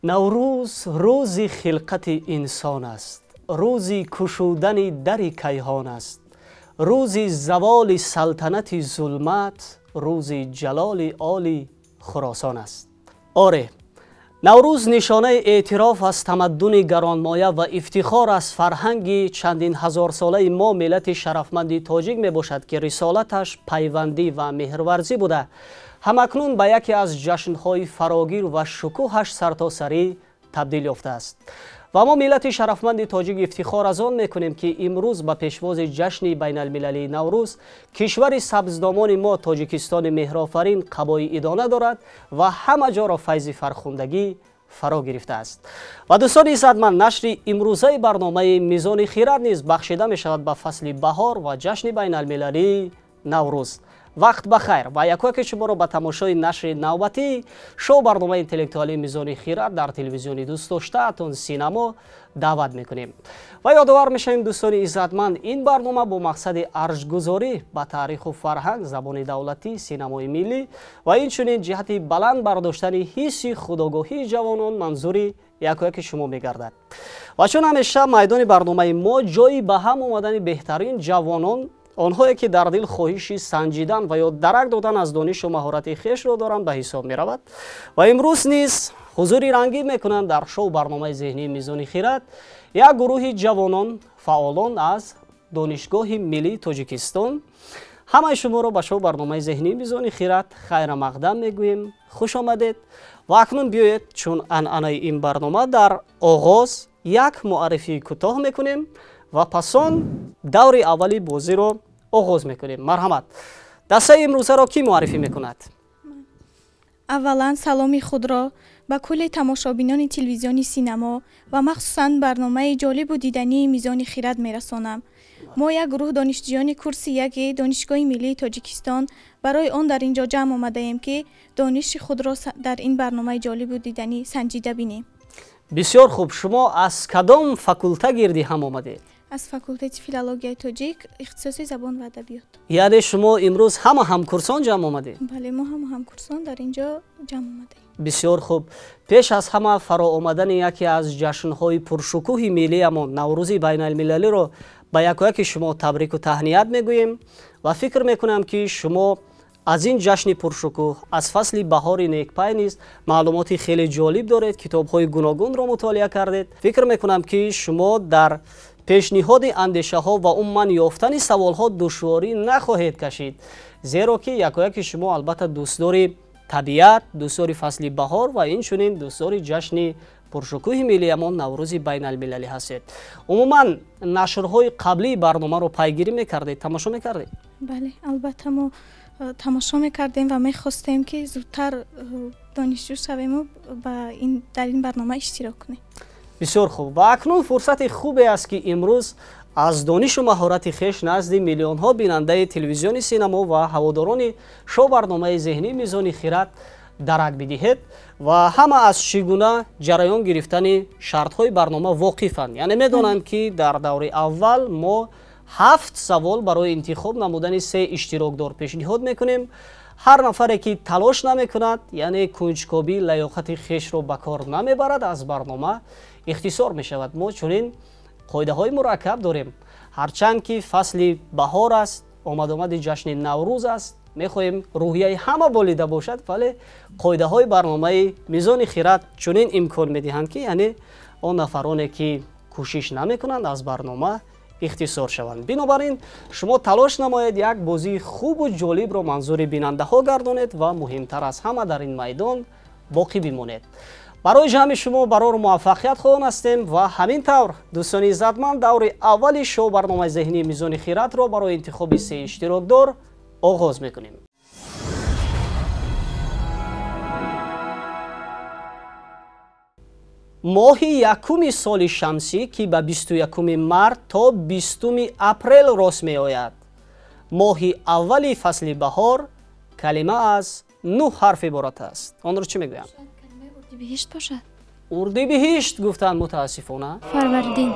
Наврӯз рӯзи хилқати инсон аст, рӯзи кушудани дари кайҳон аст, рӯзи заволи салтанати зулмат, рӯзи ҷалоли оли Хуросон аст. Оре, Наврӯз нишонаи эътироф аз тамаддуни гаронмоя ва ифтихор аз фарҳанги чандин ҳазорсолаи мо миллати шарафманди тоҷик мебошад, ки рисолаташ пайвандӣ ва меҳрварзӣ буда, ҳамакнун ба яке аз ҷашнҳои фарогир ва шукӯҳаш сартосарӣ табдил ёфтааст. Ва мо миллати шарафманди тоҷик ифтихор аз он мекунем, ки имрӯз ба пешвози ҷашни байналмилалии Наврӯз кишвари сабздомони мо Тоҷикистони меҳрофарин қабои идона дорад ва ҳама ҷоро файзи фархундагӣ фаро гирифтааст. Ва дӯстони иззатманд, нашри имрӯзаи барномаи Мизони хирад низ бахшида мешавад ба фасли баҳор ва ҷашни байналмилалии Наврӯз. Вақт ба хайр ва якояке шуморо ба тамошои нашри навбатии шоу барномаи интеллектуалии Мизони хирад дар телевизиони дӯстдоштаатон Синамо даъват мекунем. Ва ёдовар мешавем, дӯстони иззатманд, ин барнома бо мақсади арҷгузорӣ ба таъриху фарҳанг, забони давлатӣ, синамои миллӣ ва инчунин ҷиҳати баланд бардоштани ҳисси худогоҳии ҷавонон манзури якояки шумо мегардад. Ва чун ҳамеша майдони барномаи мо ҷойи ба ҳам омадани беҳтарин ҷавонон, онҳое ки дар дил хоҳиши санҷидан ва ё дарак додан аз донишу маҳорати хешро доранд, ба ҳисоб меравад. Ва имрӯз низ ҳузури рангин мекунанд дар шоу барномаи зеҳнии Мизони хирад як гурӯҳи ҷавонон, фаъолон аз Донишгоҳи миллии Тоҷикистон. Ҳамаи шуморо ба шоу барномаи зеҳнии Мизони хирад хайрамақдам мегӯем. Хуш омадед. Ва акнун биёед, чун анъанаи ин барнома дар оғоз як муаррифии кӯтоҳ мекунем ва пасон даври аввали бозиро оғоз мекунем. Марҳамат, дастаи имрӯзаро кӣ муаррифӣ мекунад? Аввалан саломи худро ба кулли тамошобинони телевизиони Синамо ва махсусан барномаи ҷолибу дидании Мизони хирад мерасонам. Мо як гурӯҳ донишҷӯёни курси яки Донишгоҳи миллии Тоҷикистон барои он дар ин ҷо ҷамъ омадаем, ки дониши худро дар ин барномаи ҷолибу диданӣ санҷида бинем. Бисёр хуб. Шумо аз кадом факулта гирди ҳам омадед? Аз факултети филологияи тоҷик, ихтисоси забон ва адабиёт. Яъне шумо имрӯз ҳама ҳамкурсон ҷамъ омадед? Бале, мо ҳама ҳамкурсон дар ин ҷо ҷамъ омадаем. Бисёр хуб. Пеш аз ҳама фаро омадани яке аз ҷашнҳои пуршукӯҳи миллиямон Наврӯзи байналмилалиро ба якояки шумо табрику таҳният мегӯем ва фикр мекунам, ки шумо аз ин ҷашни пуршукӯҳ, аз фасли баҳори некпай низ маълумоти хеле ҷолиб доред, китобҳои гуногунро мутолиа кардед. Фикр мекунам, ки шумо дар пешниҳоди андешаҳо ва умуман ёфтани саволҳо душворӣ нахоҳед кашид, зеро ки якояки шумо албатта дӯстдори табиат, дӯстдори фасли баҳор ва инчунин дӯстдори ҷашни пуршукӯҳи миллиямон Наврӯзи байналмилалӣ ҳастед. Умуман нашрҳои қаблии барномаро пайгирӣ мекардед, тамошо мекардед? Бале, албатта мо тамошо мекардем ва мехостем, ки зудтар донишҷӯ шавему дар ин барнома иштирок кунем. Бисёр хуб. Ва акнун фурсати хубе аст, ки имрӯз аз донишу маҳорати хеш назди миллионҳо бинандаи телевизиони Синамо ва ҳаводорони шоу барномаи зеҳнии Мизони хирад дарак бидиҳед ва ҳама аз чӣ гуна ҷараён гирифтани шартҳои барнома воқифанд. Яъне медонанд, ки дар даври аввал мо 7 савол барои интихоб намудани 3 иштирокдор пешниҳод мекунем. Ҳар нафаре ки талош намекунад, яъне кунҷкобӣ лаёқати хешро ба кор намебарад, аз барнома ихтисор мешавад. Мо чунин қоидаҳои мураккаб дорем. Ҳарчанд ки фасли баҳор аст, омадомади ҷашни Наврӯз аст, мехоҳем рӯҳияи ҳама болида бошад, вале қоидаҳои барномаи Мизони хирад чунин имкон медиҳанд, ки яъне он нафароне ки кӯшиш намекунанд, аз барнома ихтисор шаванд. Бинобар ин шумо талош намоед, як бозии хубу ҷолибро манзури бинандаҳо гардонед ва муҳимтар аз ҳама дар ин майдон боқӣ бимонед. Барои ҷамъи шумо барор муваффақият хоҳон ҳастем ва ҳамин тавр, дӯстони иззатманд, даври аввали шоу барномаи зеҳнии Мизони хирадро барои интихоби 3 иштирокдор оғоз мекунем. Моҳи якуми соли шамсӣ, ки ба 21 март то 20 апрел рост меояд, моҳи аввали фасли баҳор, калима аз 9 ҳарф иборат аст. Онро чӣ мегӯянд? Урдибиҳишт бошад. Урдибиҳишт гуфтанд, мутаассифона. Фарвардин.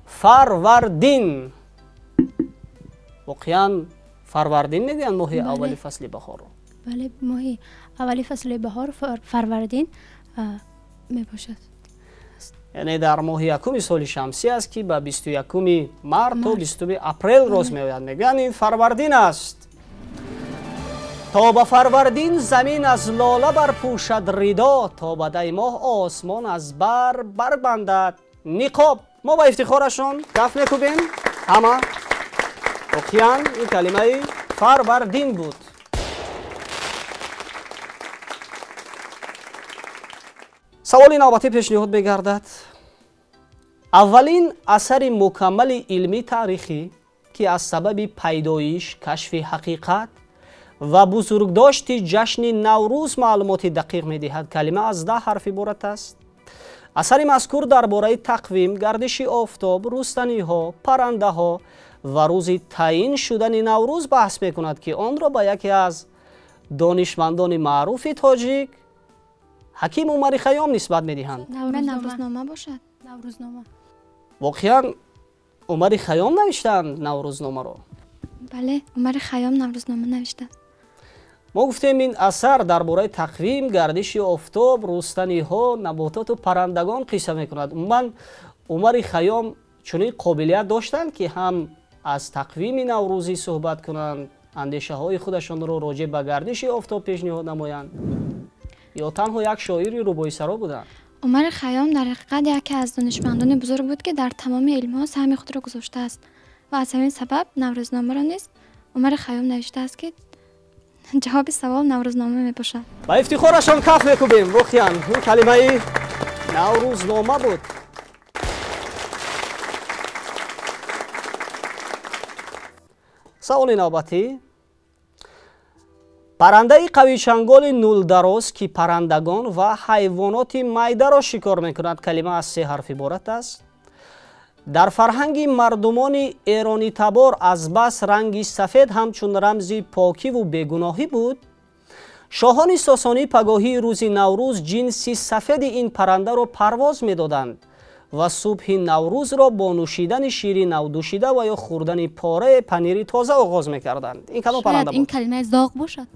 Фарвардин. Воқеан фарвардин мегӯянд моҳи аввали фасли баҳорро? Бале, моҳи аввали фасли баҳор фарвардин. мебошад. Яъне дар моҳи якуми соли шамсӣ аст, ки ба 21 март то 20 апрел рост меояд. Мегӯянд, ин фарвардин аст. То ба фарвардин замин аз лола барпӯшад ридо, то ба даймоҳ осмон аз бар барбандад ниқоб. Мо ба ифтихорашон каф мекӯбем ҳама. Воқеан, ин калимаи фарвардин буд. Саволи навбатӣ пешниҳод мегардад. Аввалин асари мукаммали илмӣ таърихӣ, ки аз сабаби пайдоиш, кашфи ҳақиқат ва бузургдошти ҷашни Наврӯз маълумоти дақиқ медиҳад, калима аз 10 ҳарф иборат аст. Асари мазкур дар бораи тақвим, гардиши офтоб, рустаниҳо, паррандаҳо ва рӯзи таъин шудани Наврӯз баҳс мекунад, ки онро ба яке аз донишмандони маъруфи тоҷик Ҳаким Умари Хайём нисбат медиҳанд. Наврӯзнома бошад. Наврӯзнома. Воқеан, Умари Хайём навиштаанд Наврӯзномаро? Бале, Умари Хайём Наврӯзнома навиштааст. Мо гуфтем, ин асар дар бораи тақвим, гардиши офтоб, рустаниҳо, набототу паррандагон қисса мекунад. Умуман, Умари Хайём чунин қобилият доштанд, ки ҳам аз тақвими наврӯзӣ суҳбат кунанд, андешаҳои худашонро роҷеъ ба гардиши офтоб пешниҳод намоянд, ё танҳо як шоири рубоисаро буданд? Умари Хайём дар ҳақиқат яке аз донишмандони бузург буд, ки дар тамоми илмҳо саҳми худро гузоштааст ва аз ҳамин сабаб Наврӯзномаро низ Умари Хайём навиштааст, ки ҷавоби савол Наврӯзнома мебошад. Ба ифтихорашон каф мекӯбем. Воқеан, ин калимаи Наврӯзнома буд. Саволи навбатӣ. Паррандаи қавичанголи нулдароз, ки паррандагон ва ҳайвоноти майдаро шикор мекунад, калима аз се ҳарф иборат аст. Дар фарҳанги мардумони эронитабор азбас ранги сафед ҳамчун рамзи покиву бегуноҳӣ буд, шоҳони сосонӣ пагоҳии рӯзи Наврӯз ҷинси сафеди ин паррандаро парвоз медоданд ва субҳи Наврӯзро бо нӯшидани шири навдӯшида ва ё хӯрдани пораи панири тоза оғоз мекарданд. Ин кадом парранда буд? Ин калимаи зоғ бошад.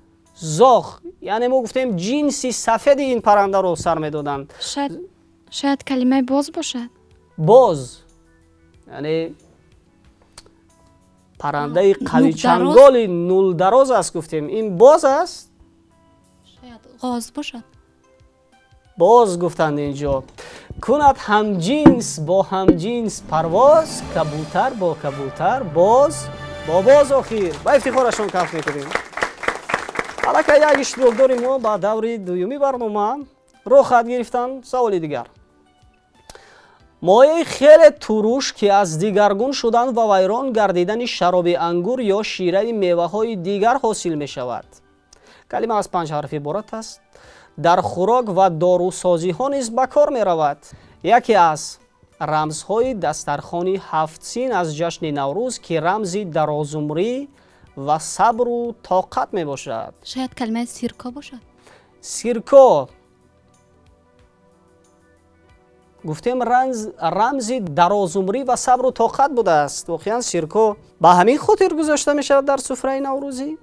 Зоғ. Яъне мо гуфтем, ҷинси сафеди ин паррандаро сар медоданд. Шояд калимаи боз бошад. Боз. Яъне паррандаи қавичанголи нулдароз аст, гуфтем. Ин боз аст? Шояд ғоз бошад. Боз гуфтанд инҷо. Кунад ҳамҷинс бо ҳамҷинс парвоз, кабутар бо кабутар, боз бо боз. Охир ба ифтихорашон каф мекунем. Аллакай як иштирокдори мо ба даври дуюми барнома роҳ хоҳад гирифтанд. Саволи дигар. Моеи хеле туруш, ки аз дигаргун шудан ва вайрон гардидани шароби ангур ё шираи меваҳои дигар ҳосил мешавад, калима аз 5 ҳарф иборат аст. Дар хӯрок ва дорусозиҳо низ ба кор меравад. Яке аз рамзҳои дастархони ҳафтсин аз ҷашни Наврӯз, ки рамзи дарозумрӣ ва сабру тоқат мебошад. Шояд калимаи сирко бошад. Сирко. Гуфтем, рамзи дарозумрӣ ва сабру тоқат будааст. Воқеан, сирко ба ҳамин хотир гузошта мешавад дар суфраи наврӯзӣ.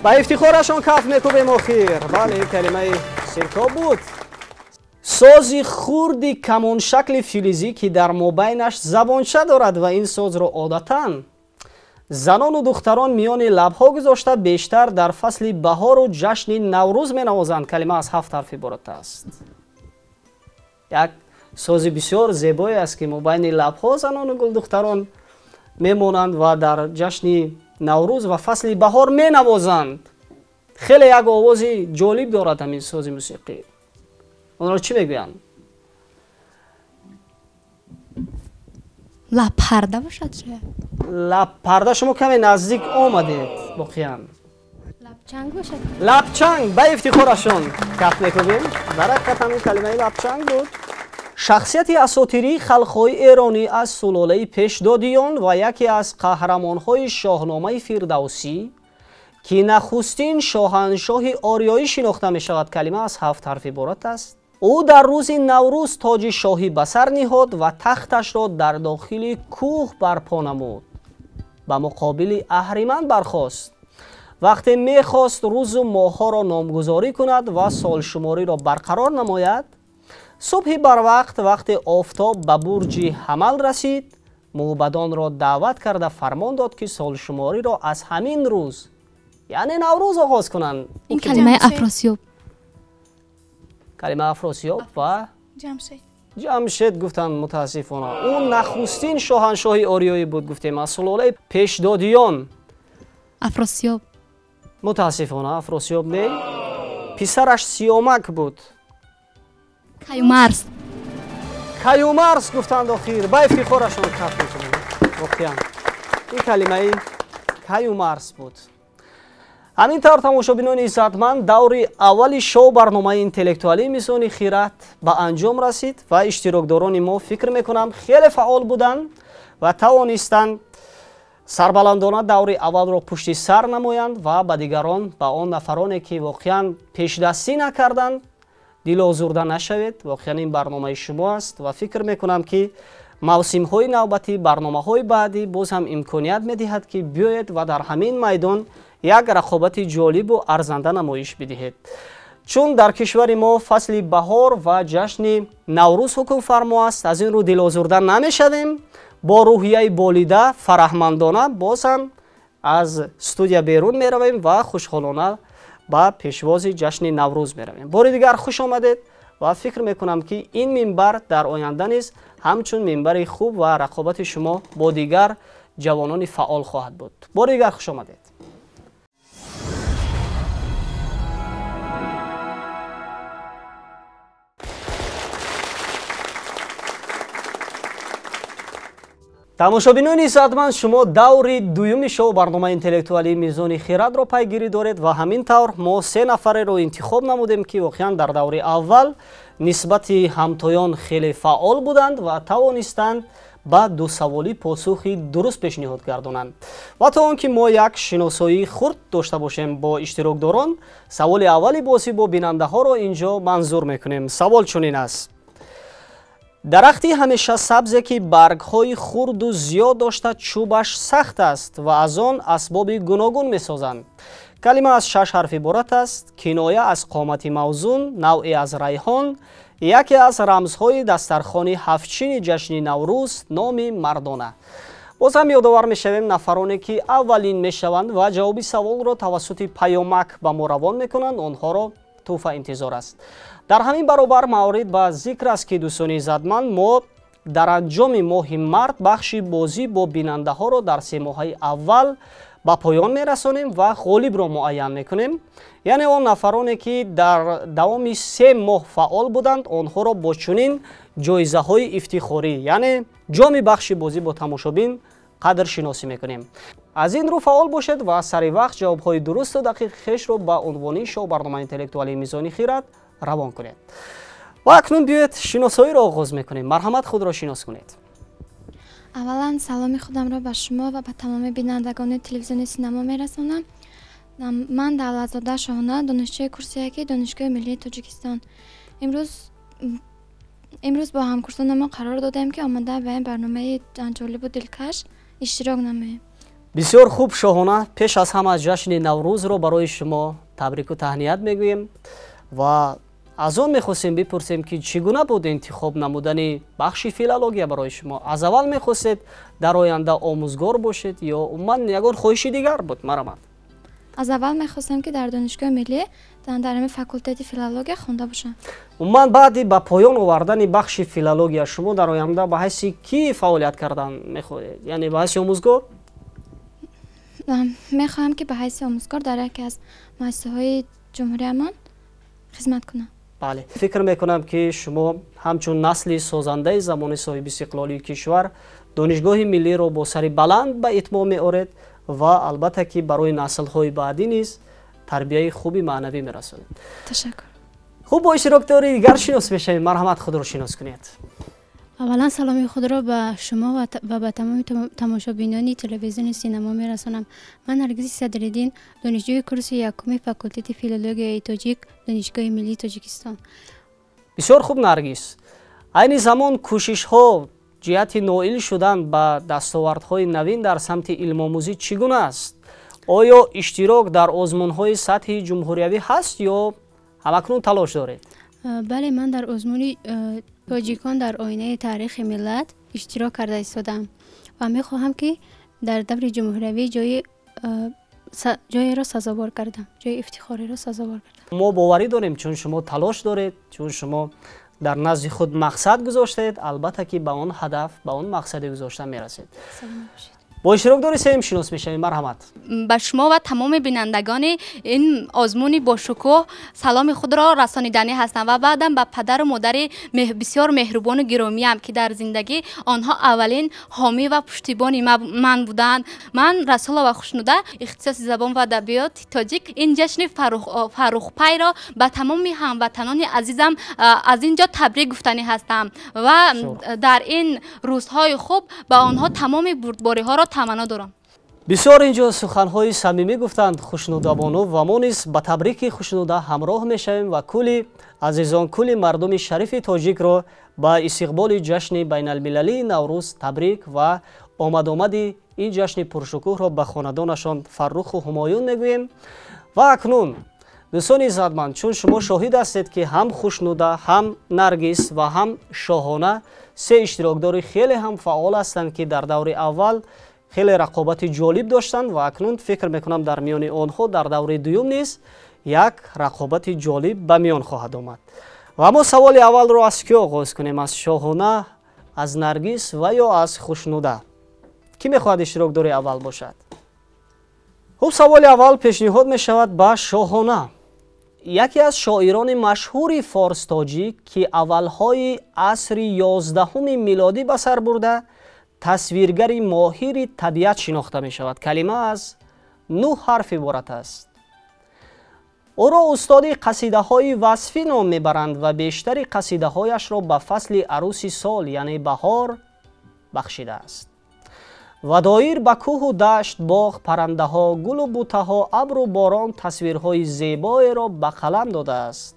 Ба ифтихорашон каф мекӯбем. Охир, бале, ин калимаи сирко буд. Сози хурди камоншакли филизӣ, ки дар мобайнаш забонча дорад ва ин созро одатан занону духтарон миёни лабҳо гузошта, бештар дар фасли баҳору ҷашни Наврӯз менавозанд, калима аз 7 ҳарф иборат аст. Як сози бисёр зебое аст, ки мобайни лабҳо занону гулдухтарон мемонанд ва дар ҷашни Наврӯз ва фасли баҳор менавозанд. Хеле як овози ҷолиб дорад ҳамин сози мусиқӣ. Онро чӣ мегӯянд? Лабпарда бошад шояд. Лабпарда, шумо каме наздик омадед воқеан. Лабчанг бошад. Лабчанг. Ба ифтихорашон каф мекӯбем. Дар ҳақиқат ҳамин калимаи лабчанг буд. Шахсияти асотирии халқҳои эронӣ аз сулолаи пешдодиён ва яке аз қаҳрамонҳои Шоҳномаи Фирдавсӣ, ки нахустин шоҳаншоҳи ориёӣ шинохта мешавад, калима аз 7 ҳарф иборат аст. Ӯ дар рӯзи Наврӯз тоҷи шоҳӣ ба сар ниҳод ва тахташро дар дохили кӯҳ барпо намуд, ба муқобили Аҳриман бархост. Вақте мехост рӯзу моҳҳоро номгузорӣ кунад ва солшумориро барқарор намояд, субҳи барвақт вақте офтоб ба бурҷи ҳамал расид, мӯбадонро даъват карда фармон дод, ки солшумориро аз ҳамин рӯз, яъне Наврӯз, оғоз кунанд. Ин калимаи Афросиёб. Калимаи Афросиёб ва Ҷамшед. Ҷамшед гуфтанд. Мутаассифона, ӯ нахустин шоҳаншоҳи ориёӣ буд, гуфтем, аз сулолаи Пешдодиён. Афросиёб. Мутаассифона, Афросиёб не, писараш Сиёмак буд. Каюмарс. Каюмарс гуфтанд. Охир ба ифтихорашон каф мекунем. Воқеан, ин калимаи Каюмарс буд. Ҳамин тавр, тамошобинони иззатманд, даври аввали шоу барномаи интеллектуалии Мизони хират ба анҷом расид ва иштирокдорони мо, фикр мекунам, хеле фаъол буданд ва тавонистанд сарбаландона даври аввалро пушти сар намоянд ва ба дигарон, ба он нафароне, ки воқеан пешдастӣ накарданд, дилозурда нашавед. Воқеан, ин барномаи шумо аст ва фикр мекунам, ки мавсимҳои навбатӣ, барномаҳои баъдӣ боз ҳам имконият медиҳад, ки биёед ва дар ҳамин майдон як рақобати ҷолибу арзанда намоиш бидиҳед. Чун дар кишвари мо фасли баҳор ва ҷашни Наврӯз ҳукмфармо аст, аз ин рӯ дилозурда намешавем. Бо рӯҳияи болида, фараҳмандона боз ҳам аз студия берун меравем ва хушҳолона ба пешвози ҷашни Наврӯз меравем. Бори дигар хуш омадед ва фикр мекунам, ки ин минбар дар оянда низ ҳамчун минбари хуб ва рақобати шумо бо дигар ҷавонони фаъол хоҳад буд. Бори дигар хуш омадед. Тамошобинони иззатманд, шумо даври дуюми шоу барномаи интеллектуалии Мизони хирадро пайгирӣ доред ва ҳамин тавр мо се нафареро интихоб намудем, ки воқеан дар даври аввал нисбати ҳамтоён хеле фаъол буданд ва тавонистанд ба дусаволӣ посухи дуруст пешниҳод гардонанд. Ва то он ки мо як шиносоии хурд дошта бошем бо иштирокдорон, саволи аввали бозӣ бо бинандаҳоро инҷо манзур мекунем. Савол чунин аст: дарахти ҳамеша сабзе, ки баргҳои хурду зиёд дошта, чӯбаш сахт аст ва аз он асбоби гуногун месозанд. Калима аз шаш ҳарф иборат аст. Киноя аз қомати мавзун, навъе аз райҳон, яке аз рамзҳои дастархони ҳафтчини ҷашни Наврӯз, номи мардона. Боз ҳам ёдовар мешавем: нафароне, ки аввалин мешаванд ва ҷавоби саволро тавассути паёмак ба мо равон мекунанд, онҳоро тӯҳфа интизор аст. Дар ҳамин баробар маврид ба зикр аст, ки, дӯстони иззатманд, мо дар анҷоми моҳи март бахши бозӣ бо бинандаҳоро дар семоҳаи аввал ба поён мерасонем ва ғолибро муайян мекунем. Яъне он нафароне, ки дар давоми 3 моҳ фаъол буданд, онҳоро бо чунин ҷоизаҳои ифтихорӣ, яъне ҷоми бахши бозӣ бо тамошобин, қадршиносӣ мекунем. Аз ин рӯ фаъол бошед ва сари вақт ҷавобҳои дурусту дақиқи хешро ба унвони шоу барномаи интеллектуалии Мизони хират равон кунед. Ва акнун биёед, шиносоиро оғоз мекунем. Марҳамат, худро шинос кунед. Аввалан саломи худамро ба шумо ва ба тамоми бинандагони телевизиони Синамо мерасонам. Ман Давлатзода Шоҳона, донишҷӯи курси яки Донишгоҳи миллии Тоҷикистон. Имрӯз бо ҳамкурсонамон қарор додем, ки омода ба ин барномаи ҷолибу дилкаш иштирок намоем. Бисёр хуб, Шоҳона. Пеш аз ҳама ҷашни Наврӯзро барои шумо табрику таҳният мегӯем ва аз он мехостем бипурсем, ки чӣ гуна буд интихоб намудани бахши филология барои шумо? Аз аввал мехостед дар оянда омӯзгор бошед ё умуман ягон хоҳиши дигар буд? Марҳамат. Аз аввал мехостам, ки дар Донишгоҳи миллӣ дар ҳамин факултети филология хонда бошам. Умуман, баъди ба поён овардани бахши филология шумо дар оянда ба ҳайси кӣ фаъолият кардан мехоҳед, яъне ба ҳайси омӯзгор? Мехоҳам, ки ба ҳайси омӯзгор дар яке аз муассисаҳои ҷумҳуриямон хизмат кунам. Бале, фикр мекунам, ки шумо ҳамчун насли созандаи замони соҳибистиқлолии кишвар Донишгоҳи миллиро бо сари баланд ба итмом меоред ва албатта, ки барои наслҳои баъдӣ низ тарбияи хуби маънавӣ мерасонед. Ташаккур. Хуб, бо иштирокдори дигар шинос мешавем. Марҳамат, худро шинос кунед. Аввалан саломи худро ба шумо ва ба тамоми тамошобинони телевизиони Синамо мерасонам. Ман Наргизи Садриддин, донишҷӯи курси якуми факултети филологияи тоҷик, Донишгоҳи миллии Тоҷикистон. Бисёр хуб, Наргиз. Айни замон кӯшишҳо ҷиҳати ноил шудан ба дастовардҳои навин дар самти илмомӯзӣ чӣ гуна аст? Оё иштирок дар озмунҳои сатҳи ҷумҳуриявӣ ҳаст ё ҳамакнун талош доред? Бале, ман дар озмуни тоҷикон дар оинаи таърихи миллат иштирок карда истодам ва мехоҳам, ки дар даври ҷумҳуриявӣ ҷоеро сазовор кардам, ҷои ифтихориро сазовор кардам. Мо боварӣ дорем, чун шумо талош доред, чун шумо дар назди худ мақсад гузоштаед, албатта ки ба он ҳадаф, ба он мақсади гузошта мерасед. Саломат бошед. Бо иштирокдори сеюм шинос мешавем. Марҳамат. Ба шумо ва тамоми бинандагони ин озмуни бошукӯҳ саломи худро расониданӣ ҳастам ва баъдам ба падару модари бисёр меҳрубону гиромиям, ки дар зиндагӣ онҳо аввалин ҳомӣ ва пуштибони ман буданд. Ман Расулова Хушнуда, ихтисоси забон ва адабиёти тоҷик, ин ҷашни фаррухпайро ба тамоми ҳамватанони азизам аз ин ҷо табрик гуфтанӣ ҳастам ва дар ин рӯзҳои хуб ба онҳо тамоми бурдбориҳоро таманно дорам. Бисёр инҷо суханҳои самимӣ гуфтанд Хушнудабону ва мо низ ба табрики Хушнуда ҳамроҳ мешавем ва кулли азизон, кулли мардуми шарифи тоҷикро ба истиқболи ҷашни байналмилалии Наврӯз табрик ва омадомади ин ҷашни пуршукӯҳро ба хонадонашон фарруху ҳумоюн мегӯем. Ва акнун дӯстони иззатманд, чун шумо шоҳид ҳастед, ки ҳам Хушнуда, ҳам Наргис ва ҳам Шоҳона се иштирокдори хеле ҳам фаъол ҳастанд, ки дар даври аввал хеле рақобати ҷолиб доштанд ва акнун фикр мекунам дар миёни онҳо дар даври дуюм низ як рақобати ҷолиб ба миён хоҳад омад. Ва мо саволи аввалро аз кӣ оғоз кунем? Аз Шоҳона, аз Наргис ва ё аз Хушнуда? Кӣ мехоҳад иштирокдори аввал бошад? Хуб, саволи аввал пешниҳод мешавад ба Шоҳона. Яке аз шоирони машҳури форс-тоҷик, ки аввалҳои асри 11 милодӣ ба сар бурда, тасвиргари моҳири табиат шинохта мешавад. Калима аз 9 ҳарф иборат аст. Ӯро устоди қасидаҳои васфӣ ном мебаранд ва бештари қасидаҳояшро ба фасли арӯси сол, яъне баҳор, бахшидааст. Ва доир ба кӯҳу дашт, боғ, паррандаҳо, гулу бутаҳо, абру борон тасвирҳои зебоеро ба қалам додааст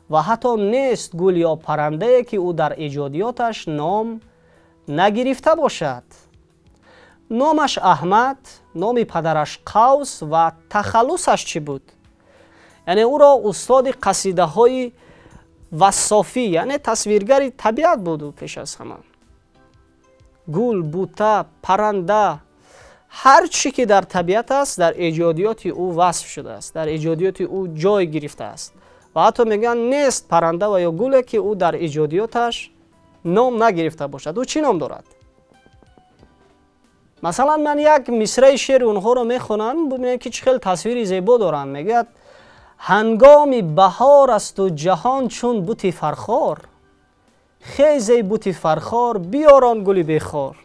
ва ҳатто нест гул ё паррандае, ки ӯ дар эҷодиёташ ном нагирифта бошад. Номаш Аҳмад, номи падараш Қавс ва тахаллусаш чӣ буд? Яъне ӯро устоди қасидаҳои вассофӣ, яъне тасвиргари табиат буд ӯ пеш аз ҳама. Гул, бута, парранда, ҳар чӣ ки дар табиат аст, дар эҷодиёти ӯ васф шудааст, дар эҷодиёти ӯ ҷой гирифтааст. Ва ҳатто мегӯянд нест парранда ва ё гуле, ки ӯ дар эҷодиёташ ном нагирифта бошад. Ӯ чӣ ном дорад? Масалан, ман як мисраи шеъри онҳоро мехонам, бубинем, ки чӣ хел тасвири зебо доранд. Мегӯяд: ҳангоми баҳор асту ҷаҳон чун бути фархор, хезей бути фархор, биёрон гули бехор.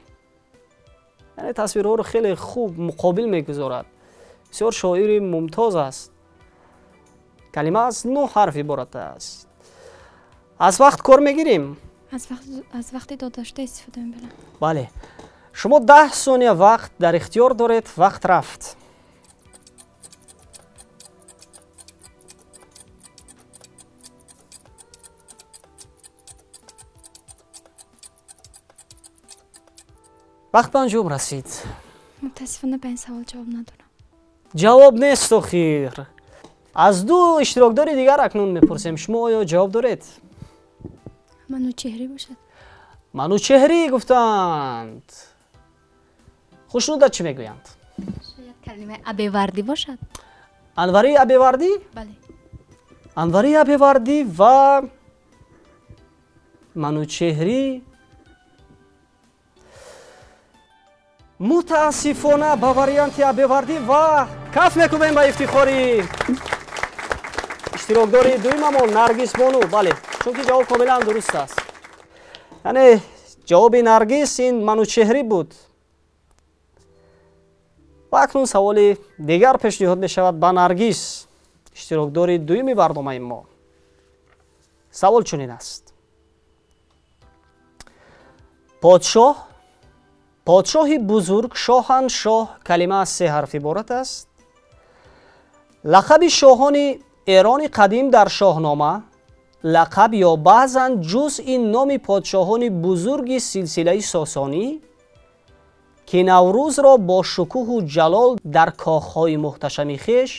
Яъне тасвирҳоро хеле хуб муқобил мегузорад. Бисёр шоири мумтоз аст. Калима аз 9 ҳарф иборат аст. Аз вақт кор мегирем? Аз вақти додашуда истифода мебарам. Бале, шумо 10 сония вақт дар ихтиёр доред. Вақт рафт. Вақт ба анҷом расид. Мутаассифона, ба ин савол ҷавоб надорам. Ҷавоб нест охир. Аз ду иштирокдори дигар акнун мепурсем, шумо оё ҷавоб доред? Манучеҳрӣ бошад. Манучеҳрӣ гуфтанд. Хушнуда чӣ мегӯянд? Шояд калимаи Абевардӣ бошад. Анвари Абевардӣ? Бале. Анвари Абевардӣ ва Манучеҳрӣ. Мутаассифона, ба варианти Абевардӣ ва каф мекунем ба ифтихори иштирокдори дуюмамон Наргис бону. Бале, чунки ҷавоб комилан дуруст аст. Яъне ҷавоби Наргис ин Манучеҳрӣ буд. Ва акнун саволи дигар пешниҳод мешавад ба Наргис, иштирокдори дуюми барномаи мо. Савол чунин аст: подшоҳ, подшоҳи бузург, шоҳаншоҳ, калима аз 3 ҳарф иборат аст. Лақаби шоҳони Эрони қадим дар Шоҳнома, лақаб ё баъзан ҷузъи номи подшоҳони бузурги силсилаи Сосонӣ, ки Наврӯзро бо шукӯҳу ҷалол дар кохҳои муҳташами хеш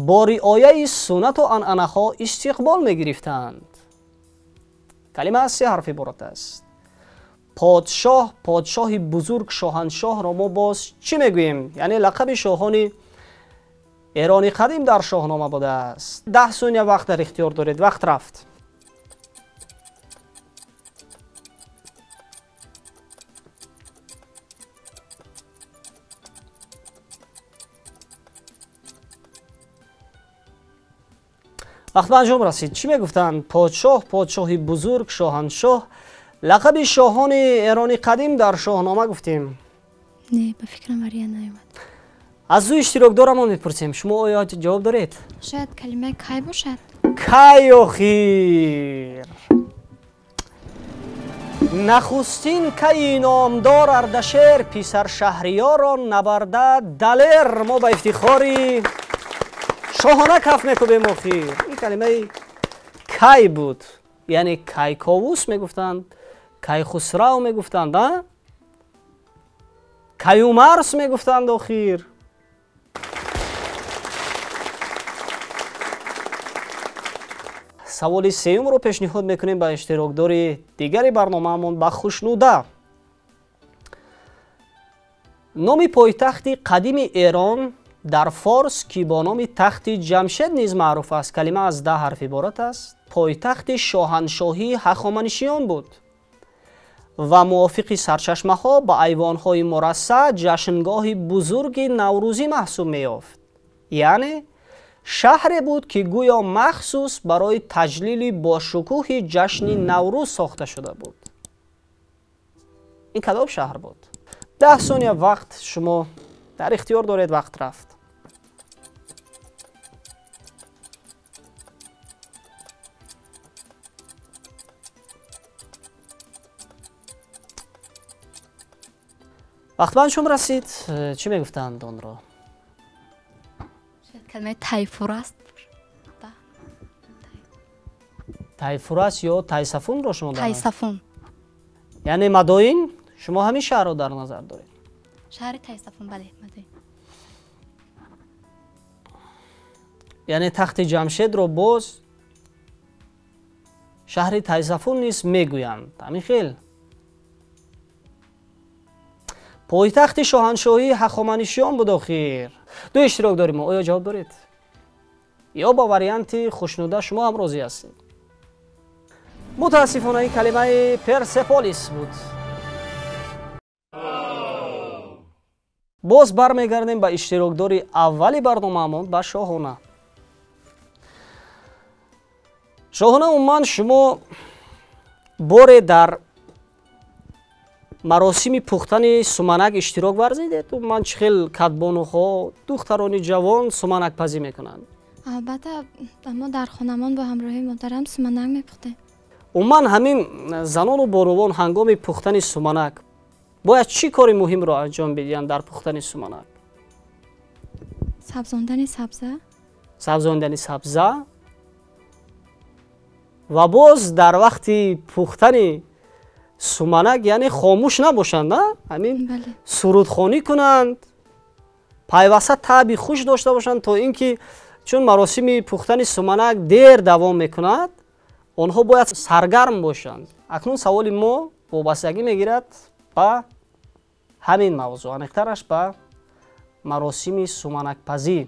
бо риояи суннату анъанаҳо истиқбол мегирифтанд. Калима аз се ҳарф иборат аст. Подшоҳ, подшоҳи бузург, шоҳаншоҳро мо боз чӣ мегӯем? Яъне лақаби шоҳони эрони қадим дар шоҳнома будааст. 10 сония вақт дар ихтиёр доред. Вақт рафт. Вақт ба анҷом расид. Чӣ мегуфтанд? Подшоҳ, подшоҳи бузург, шоҳаншоҳ, лақаби шоҳони эрони қадим дар шоҳнома гуфтем. Не, ба фикрам вариант наёмад. Аз ӯ иштирокдорамон мепурсем. Шумо оё ҷавоб доред? Шояд калимаи кай бошад. Кай охир? Нахустин кайи номдор Ардашер, писар Шаҳриёрро набарда далер. Мо ба ифтихори шоҳона каф мекӯбем охир. Ин калимаи кай буд. Яъне Кайковус мегуфтанд, Кайхусрав мегуфтанд, а? Каюмарс мегуфтанд охир. Саволи сеюмро пешниҳод мекунем ба иштирокдори дигари барномаамон, ба Хушнуда. Номи пойтахти қадими Эрон дар Форс, ки бо номи тахти Ҷамшед низ маъруф аст, калима аз 10 ҳарф иборат аст, пойтахти шоҳаншоҳии ҳахоманишиён буд ва мувофиқи сарчашмаҳо ба айвонҳои мурассаъ ҷашнгоҳи бузурги наврӯзӣ маҳсуб меёфт. Яъне шаҳре буд, ки гӯё махсус барои таҷлили бошукӯҳи ҷашни Наврӯз сохта шуда буд. Ин кадом шаҳр буд? 10 сония вақт шумо дар ихтиёр доред. Вақт рафт. Вақт ба анҷом расид. Чӣ мегуфтанд онро? Шояд калимаи Тайфур аст. Тайфур аст ё Тайсафунро шумо дар Тайсафун. Яъне Мадоин, шумо ҳамин шаҳрро дар назар доред? Шаҳри Тайсафун, бале, Мадоин. Яъне тахти Ҷамшедро боз шаҳри Тайсафун низ мегӯянд. Ҳамин хел. Пойтахти шоҳаншоҳии ҳахоманишиён буд охир. Ду иштирок дорем. Оё ҷавоб доред? Ё ба варианти Хушнуда шумо ҳам розӣ ҳастед? Мутаассифона ин калимаи Персеполис буд. Боз бармегардем ба иштирокдори аввали барномаамон, ба Шоҳона. Шоҳона, умуман шумо боре дар маросими пухтани суманак иштирок варзидед? Умуман чӣ хел кадбонуҳо, духтарони ҷавон суманакпазӣ мекунанд? Албатта, мо дар хонамон бо ҳамроҳии модарам суманак мепухтем. Умуман ҳамин занону бонувон ҳангоми пухтани суманак бояд чӣ кори муҳимро анҷом бидиҳанд дар пухтани суманак? Сабзондани сабза. Сабзондани сабза ва боз дар вақти пухтани суманак яъне хомӯш набошанд, на? Ҳамин сурудхонӣ кунанд, пайваста таъби хуш дошта бошанд, то ин ки чун маросими пухтани суманак дер давом мекунад, онҳо бояд саргарм бошанд. Акнун саволи мо вобастагӣ мегирад ба ҳамин мавзӯъ, аниқтараш ба маросими суманакпазӣ.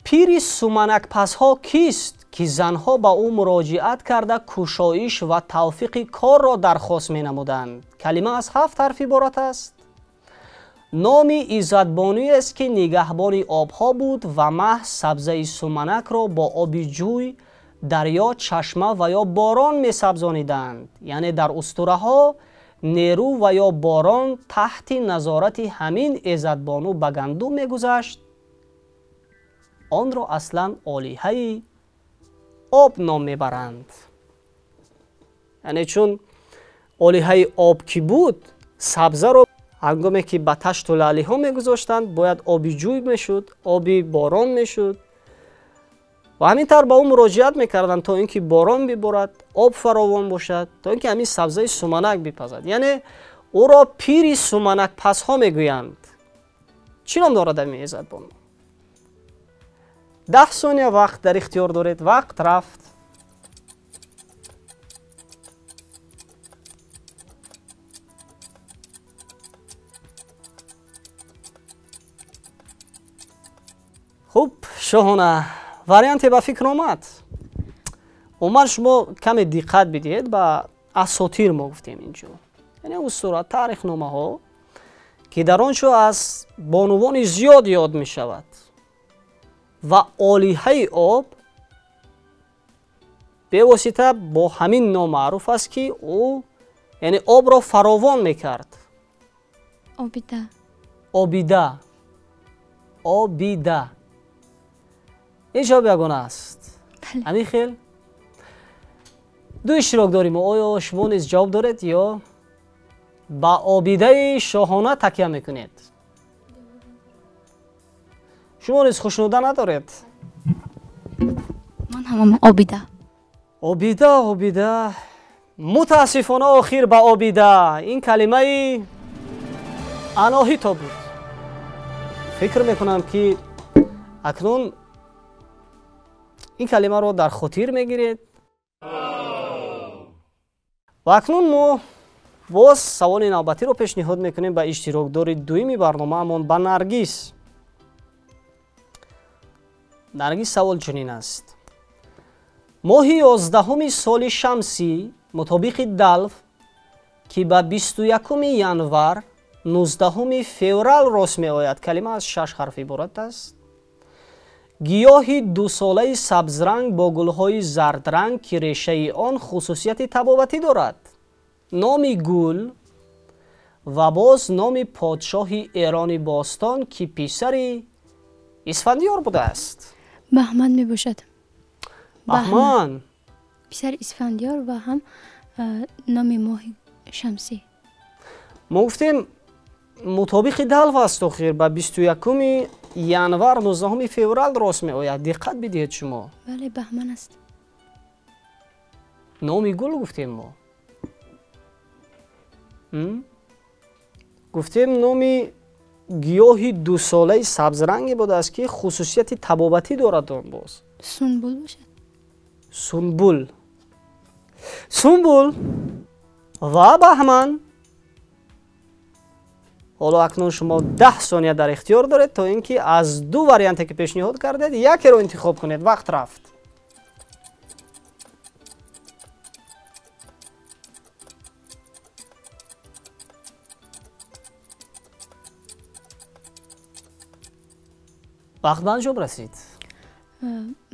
Пири суманакпазҳо кист, ки занҳо ба ӯ муроҷиат карда кушоиш ва тавфиқи корро дархост менамуданд? Калима аз 7 ҳарф иборат аст. Номи иззатбонуест, ки нигаҳбони обҳо буд ва маҳз сабзаи суманакро бо оби ҷӯй, дарё, чашма ва ё борон месабзониданд. Яъне дар устураҳо нерӯ ва ё борон таҳти назорати ҳамин иззатбону ба гандум мегузашт. Онро аслан олиҳаи об ном мебаранд. Яъне чун олиҳаи об ки буд, сабзаро ҳангоме ки ба ташту лаълиҳо мегузоштанд, бояд оби ҷӯй мешуд, оби борон мешуд ва ҳамин тавр ба ӯ муроҷиат мекарданд, то ин ки борон биборад, об фаровон бошад, то ин ки ҳамин сабзаи суманак бипазад. Яъне Ӯро пири суманакпазҳо мегӯянд. Чӣ ном дорад ҳамин иззатбону? 10 сония вақт дар ихтиёр доред. Вақт рафт. Хуб, Шоҳона, варианте ба фикр омад? Умуман шумо каме диққат бидиҳед ба асотир мо гуфтем инҷо, яъне устура таърихномаҳо, ки дар он ҷо аз бонувони зиёд ёд мешавад ва олиҳаи об бевосита бо ҳамин ном маъруф аст, ки ӯ яъне обро фаровон мекард. Обида. Обида. Обида. Ин ҷавоб ягона аст. Ҳамин хел ду иштирок дорем. Оё шумо низ ҷавоб доред ё ба обидаи шоҳона такя мекунед? Шумо низ хушнуда надоред? Ман ҳамам обида. Обида, обида. Мутаассифона охир ба обида ин калимаи Аноҳито буд. Фикр мекунам, ки акнун ин калимаро дар хотир мегиред. Ва акнун мо боз саволи навбатиро пешниҳод мекунем ба иштирокдори дуюми барномаамон, ба Наргиз. Наргиз, савол чунин аст. Моҳи 11-уми соли шамсӣ мутобиқи далф, ки ба 21 январ 19 феврал рост меояд, калима аз 6 ҳарф иборат аст, гиёҳи дусолаи сабзранг бо гулҳои зардранг, ки решаи он хусусияти табобатӣ дорад, номи гул ва боз номи подшоҳи Эрони бостон, ки писари Исфандиёр будааст. Баҳман мебошад. Баҳман. Писари Исфандиёр ва ҳам номи моҳи шамсӣ. Мо гуфтем мутобиқи далф аст, охир ба 21 январ 19 феврал рост меояд. Диққат бидиҳед шумо. Бале, Баҳман аст. Номи гул гуфтем мо. Гуфтем номи гиёҳи дусолаи сабзранге будааст, ки хусусияти табобатӣ дорад он боз. Сунбул бошад. Сунбул. Сунбул ва Баҳман. Ҳоло акнун шумо 10 сония дар ихтиёр доред, то ин ки аз ду варианте, ки пешниҳод кардед, якеро интихоб кунед. Вақт рафт. Вақт ба анҷом расид.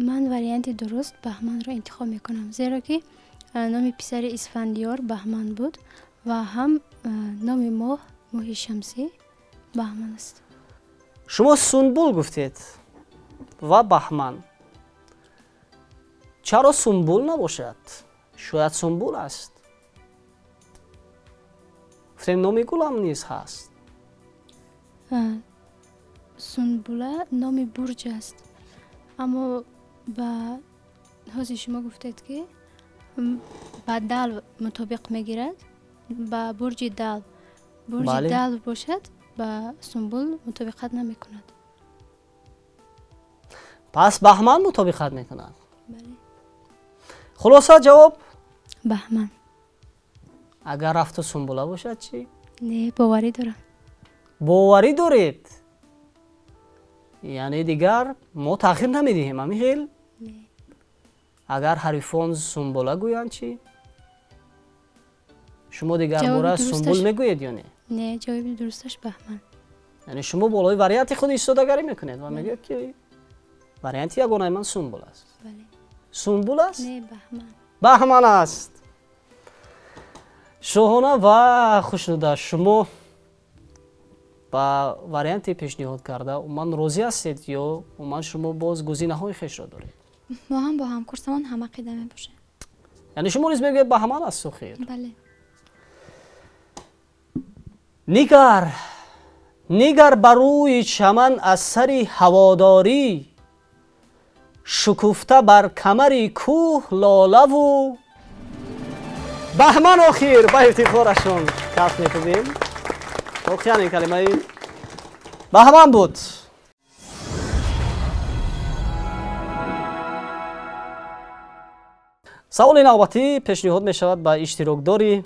Ман варианти дуруст Баҳманро интихоб мекунам, зеро ки номи писари Исфандиёр Баҳман буд ва ҳам номи моҳ, моҳи шамсӣ Баҳман аст. Шумо сунбул гуфтед ва Баҳман. Чаро сунбул набошад? Шояд сунбул аст. Гуфтем номи гулам низ ҳаст. Сунбула номи бурҷ аст, аммо ба ҳозир шумо гуфтед, ки ба дал мутобиқ мегирад, ба бурҷи дал. Бурҷи дал бошад, ба сунбул мутобиқат намекунад. Пас Баҳман мутобиқат мекунад. Хулоса ҷавоб Баҳман. Агар рафту сунбула бошад чӣ? Не, боварӣ дорам. Боварӣ доред? Яъне дигар мо таъхир намедиҳем, ҳамин хел? Агар ҳарифон сунбула гӯянд чӣ? Шумо дигар бора сунбул мегӯед ё не? Не, ҷавоби дурусташ Баҳман. Яъне шумо болои варианти худ истодагарӣ мекунед ва мегӯед, ки варианти ягонаи ман сунбул аст. Сунбул аст? Не, Баҳман. Баҳман аст. Шоҳона ва Хушнуда, шумо ба варианти пешниҳод карда умуман розӣ ҳастед ё умуман шумо боз гузинаҳои хешро доред? Мо ҳам бо ҳамкурсамон ҳама қида мебошем. Яъне шумо низ мегӯед Баҳман аст охир? Бале. Нигар, нигар ба рӯи чаман аз сари ҳаводорӣ, шукуфта бар камари кӯҳ лолаву Баҳман. Охир ба ифтихорашон. Каф мекунем. Воқеан ин калимаи баҳман буд. Саволи навбатӣ пешниҳод мешавад ба иштирокдори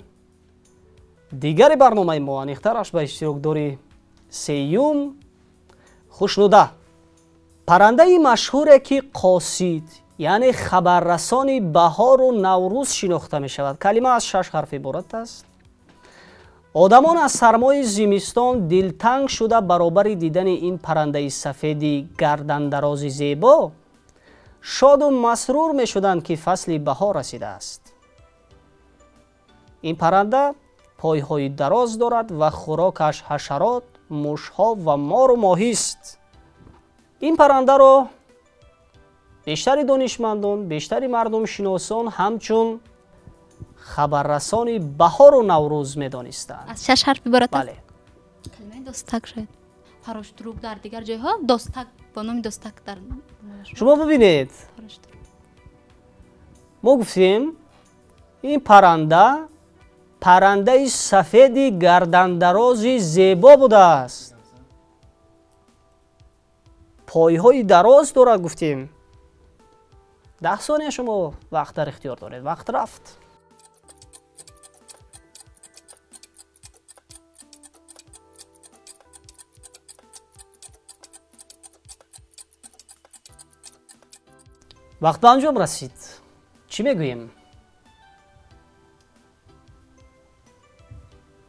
дигари барномаи мо, аниқтараш ба иштирокдори сеюм Хушнуда. Паррандаи машҳуре ки қосид, яъне хабаррасони баҳору наврӯз шинохта мешавад. Калима аз 6 ҳарф иборат аст. Одамон аз сармои зимистон дилтанг шуда баробари дидани ин паррандаи сафеди гардандарози зебо шоду масрур мешуданд, ки фасли баҳор расидааст. Ин парранда пойҳои дароз дорад ва хӯрокаш ҳашарот, мушҳо ва мору моҳист. Ин паррандаро бештари донишмандон, бештари мардумшиносон ҳамчун хабаррасони баҳору наврӯз медонистанд. Аз 6 ҳарф иборат аст? Бале. Калимаи достак шояд. Фароштрук дар дигар ҷойҳо достак бо номи достак дар шумо бибинед. Мо гуфтем ин парранда паррандаи сафеди гардандарози зебо будааст. Пойҳои дароз дорад гуфтем. 10 сония шумо вақт дар ихтиёр доред. Вақт рафт. Вақт ба анҷом расид. Чӣ мегӯем?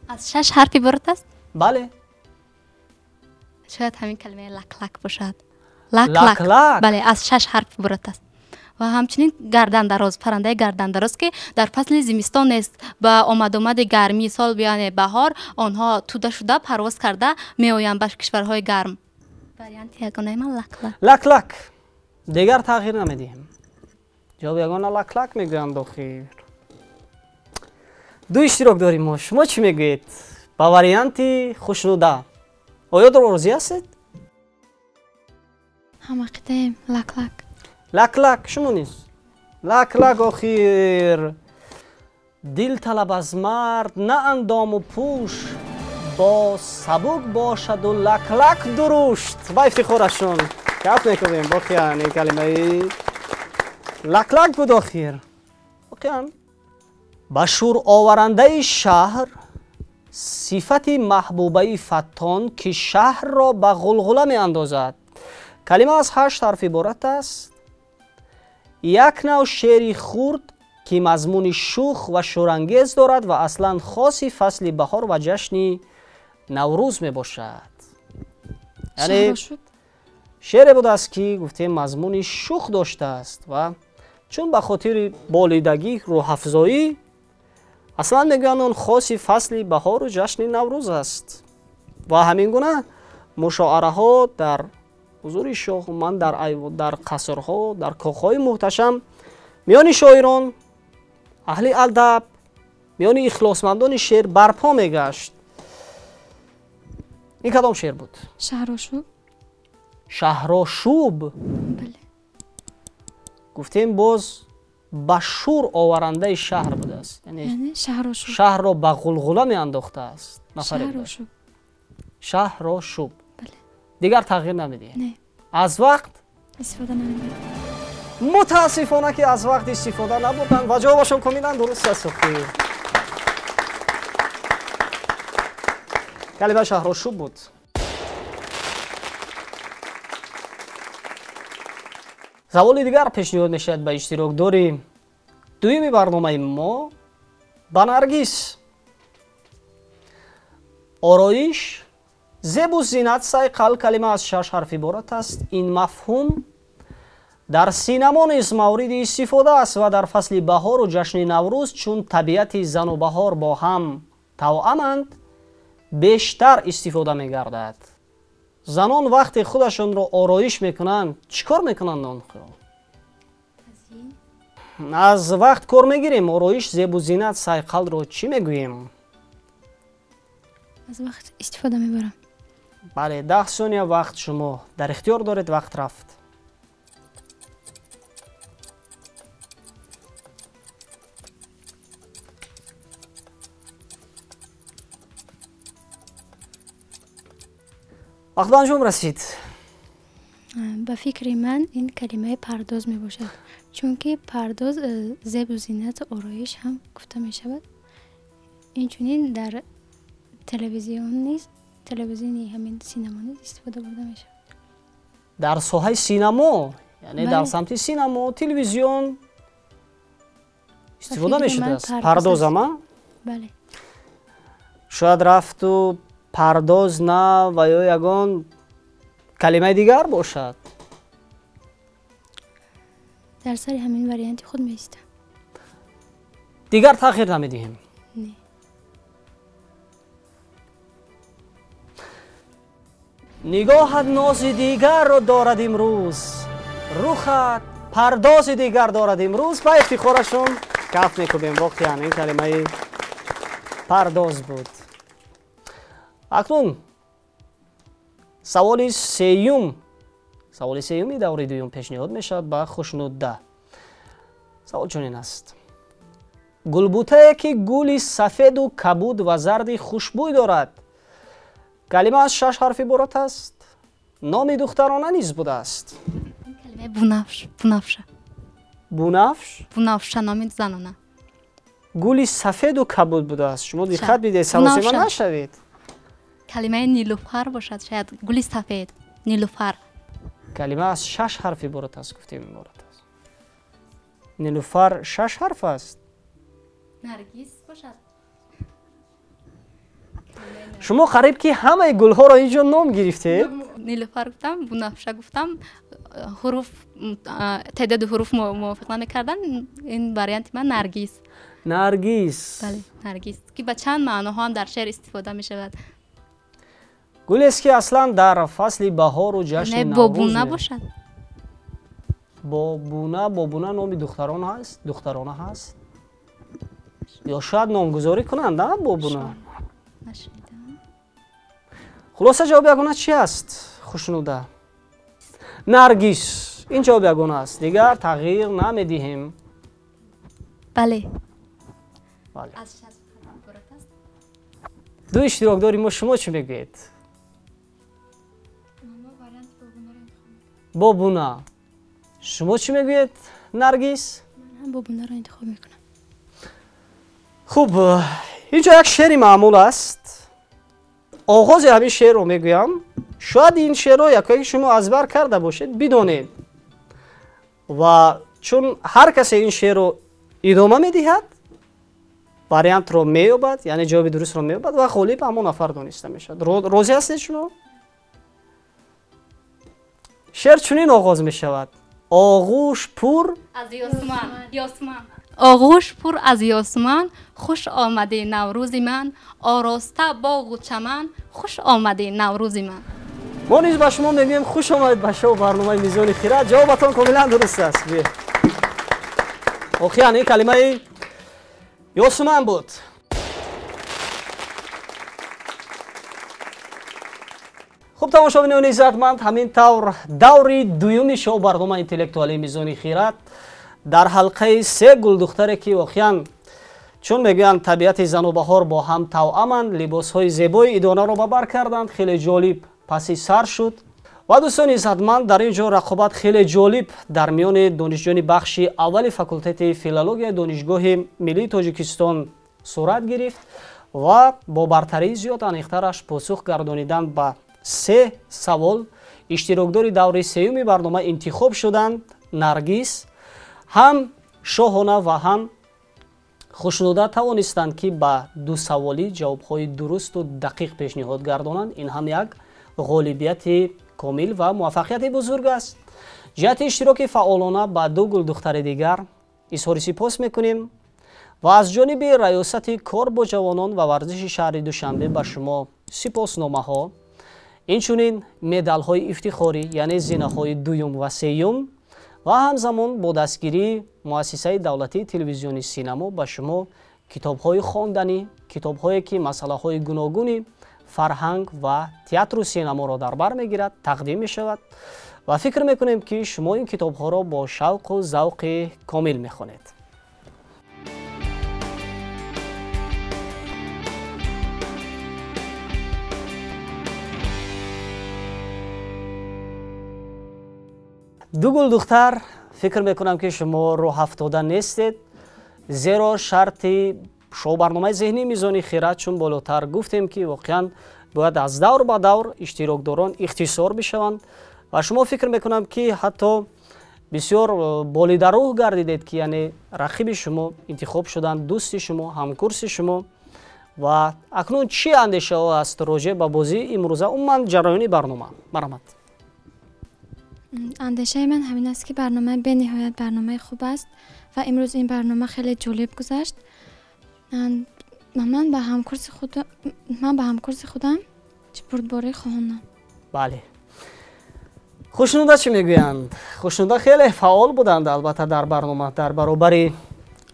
Аз 6 ҳарф иборат аст? Бале. Шояд ҳамин калимаи лаклак бошад. Лаклак. Бале, аз 6 ҳарф иборат аст. Ва ҳамчунин гардандароз, паррандаи гардандароз, ки дар фасли зимистон нест, ба омадомади гармии сол, яъне баҳор, онҳо туда шуда парвоз карда меоянд ба кишварҳои гарм. Варианти ягонаи ман лаклак. Лаклак. Дигар тағйир намедиҳем. Ҷавоби ягона лаклак мегӯянд охир. Ду иштирок дорим мо. Шумо чӣ мегӯед? Ба варианти Хушнуда. Оё розӣ ҳастед? Ҳамақидаем, лаклак. Лаклак, шумо низ. Лаклак охир. Дил талаб аз мард на андому пӯш, бо сабук бошаду лаклак дурушт. Ба ифтихорашон. Каф мекунем. Воқеан ин калимаи лаклак буд охир. Воқеан. Ба шӯроварандаи шаҳр сифати маҳбубаи фаттон, ки шаҳрро ба ғулғула меандозад. Калима аз 8 ҳарф иборат аст. Як нав шеъри хурд, ки мазмуни шӯх ва шӯрангез дорад ва аслан хоси фасли баҳор ва ҷашни наврӯз мебошад. Яъне шеъре будааст, ки гуфтем мазмуни шӯх доштааст ва чун ба хотири болидагӣ, рӯҳафзоӣ аслан мегӯянд он хоси фасли баҳору ҷашни наврӯз аст. Ва ҳамин гуна мушоараҳо дар ҳузури шоҳ, ман дар қасрҳо, дар кохҳои муҳташам миёни шоирон, аҳли адаб, миёни ихлосмандони шеър барпо мегашт. Ин кадом шеър буд? Шаҳрошуб. Шаҳрошуб. Бале. Гуфтем боз ба шӯр оварандаи шаҳр будааст. Яъне шаҳрошуб. Шаҳрро ба ғулғула меандохтааст. Шаҳрошуб. Шаҳрошуб. Бале. Дигар тағйир намедиҳем. Не. Аз вақт истифода намебарам. Мутаассифона ки аз вақт истифода набурданд ва ҷавобашон комилан дуруст аст. Калима шаҳрошуб буд. Саволи дигар пешниҳод мешавад ба иштирокдори дуюми барномаи мо, ба Наргиз. Ороиш, зебу зинат, сайқал. Калима аз 6 ҳарф иборат аст. Ин мафҳум дар синамо низ мавриди истифода аст ва дар фасли баҳору ҷашни наврӯз, чун табиати зану баҳор бо ҳам тавъаманд, бештар истифода мегардад. Занон вақте худашонро ороиш мекунанд, чӣ кор мекунанд онҳо? Аз вақт кор мегирем. Ороиш, зебу зинат, сайқалро чӣ мегӯем? Аз вақт истифода мебарам. Бале, 10 сония вақт шумо дар ихтиёр доред. Вақт рафт. Вақт ба анҷом расид. Ба фикри ман ин калимаи пардоз мебошад, чунки пардоз зебу зинату ороиш ҳам гуфта мешавад. Инчунин дар телевизион низ, телевизиони ҳамин синамо низ истифода бурда мешавад. Дар соҳаи синамо, яъне дар самти синамо, телевизион истифода мешудааст. Пардозама? Бале. Шояд рафту пардоз на ва ё ягон калимаи дигар бошад. Дар сари ҳамин варианти худ меистам. Дигар тағйир намедиҳем? Не. Нигоҳат нози дигарро дорад имрӯз, рухат пардози дигар дорад имрӯз. Ба ифтихорашон каф мекӯбем. Воқеан ин калимаи пардоз буд. Акнун саволи сеюм, саволи сеюми даври дуюм пешниҳод мешавад ба Хушнудда. Савол чунин аст: гулбутае ки гули сафеду кабуд ва зарди хушбӯй дорад. Калима аз 6 ҳарф иборат аст. Номи духтарона низ будааст. Калимаи бунафш, бунафша. Бунафш? Бунафша номи занона. Гули сафеду кабуд будааст. Шумо диққат бидиҳед, саросема нашавед. Калимаи нилуфар бошад, шояд гули сафед, нилуфар. Калима аз 6 ҳарф иборат аст, гуфтем иборат аст. Нилуфар 6 ҳарф аст. Наргиз бошад. Шумо қариб ки ҳамаи гулҳоро ин ҷо ном гирифтед. Нилуфар гуфтам, бунафша гуфтам, ҳуруф, теъдоди ҳуруф мувофиқ намекардан. Ин варианти ман Наргиз. Наргиз. Бале, Наргиз, ки ба чанд маъноҳо ҳам дар шеър истифода мешавад. Гулест ки аслан дар фасли баҳору ҷашни Наврӯз. Бобуна бошад. Бобуна, бобуна номи духтарон ҳаст, духтарона ҳаст. Ё шояд номгузорӣ кунанд, а бобуна? Хулоса ҷавоби ягона чи аст, Хушнуда? Наргиз. Ин ҷавоби ягона аст. Дигар тағйир намедиҳем. Бале. Бале. Ду иштирокдори мо, шумо чӣ мегӯед? Бобуна. Шумо чӣ мегӯед, Наргиз? Ман ҳам бобунаро интихоб мекунам. Хуб, инҷо як шеъри маъмул аст. Оғози ҳамин шеърро мегӯям. Шояд ин шеърро якое шумо аз бар карда бошед, бидонед. Ва чун ҳар касе ин шеърро идома медиҳад, вариантро меёбад, яъне ҷавоби дурустро меёбад ва ғолиб ҳамон нафар дониста мешавад. Розӣ ҳастед шумо? Шеър чунин оғоз мешавад: оғӯш пур аз ёсман, ёсман. Оғӯш пур аз ёсман, хуш омадӣ Наврӯзи ман, ороста боғу чаман, хуш омадӣ Наврӯзи ман. Мо низ ба шумо мегӯем хуш омадед ба шоу барномаи Мизони Хирад. Ҷавобатон комилан дуруст аст. Воқеан ин калимаи ёсуман буд. Хуб, тамошобинони иззатманд, ҳамин тавр даври дуюми шоу барномаи интеллектуалии Мизони Хирад дар ҳалқаи се гулдухтаре ки воқеан чун мегӯянд табиати зану баҳор бо ҳам тавъаманд, либосҳои зебои идонаро ба бар карданд, хеле ҷолиб паси сар шуд. Ва дӯстони иззатманд, дар ин ҷо рақобат хеле ҷолиб дар миёни донишҷӯёни бахши аввали факултети филологияи Донишгоҳи миллии Тоҷикистон сурат гирифт ва бо бартарии зиёд аниқтараш посух гардонидан ба 3 савол иштирокдори даври сеюми барнома интихоб шуданд Наргиз, ҳам Шоҳона ва ҳам Хушнуда тавонистанд ки ба 2 саволӣ ҷавобҳои дурусту дақиқ пешниҳод гардонанд. Ин ҳам як ғолибияти комил ва муваффақияти бузург аст. Ҷиҳати иштироки фаъолона ба 2 гулдухтари дигар изҳори сипос мекунем ва аз ҷониби раёсати кор бо ҷавонон ва варзиши шаҳри Душанбе ба шумо сипосномаҳо, инчунин медалҳои ифтихорӣ, яъне зинаҳои дуюм ва сеюм ва ҳамзамон бо дастгирии муассисаи давлатии телевизиони синамо ба шумо китобҳои хонданӣ, китобҳое ки масъалаҳои гуногуни фарҳанг ва театру синаморо дар бар мегирад, тақдим мешавад ва фикр мекунем ки шумо ин китобҳоро бо шавқу завқи комил мехонед. Ду гулдухтар, фикр мекунам ки шумо рӯҳафтода нестед, зеро шарти шоу барномаи зеҳнии Мизони хирад чун болотар гуфтем ки воқеан бояд аз давр ба давр иштирокдорон ихтисор бишаванд ва шумо фикр мекунам ки ҳатто бисёр болидарӯҳ гардидед ки яъне рақиби шумо интихоб шуданд, дӯсти шумо, ҳамкурси шумо. Ва акнун чӣ андешаҳо аст роҷеъ ба бозии имрӯза, умуман ҷараёни барнома? Марҳамат. Андешаи ман ҳамин аст ки барнома бениҳоят барномаи хуб аст ва имрӯз ин барнома хеле ҷолиб гузашт. Ман ба ҳамкурси худам бурдборӣ хоҳонам. Бале. Хушнуда чӣ мегӯянд? Хушнуда хеле фаъол буданд албатта дар барнома, дар баробари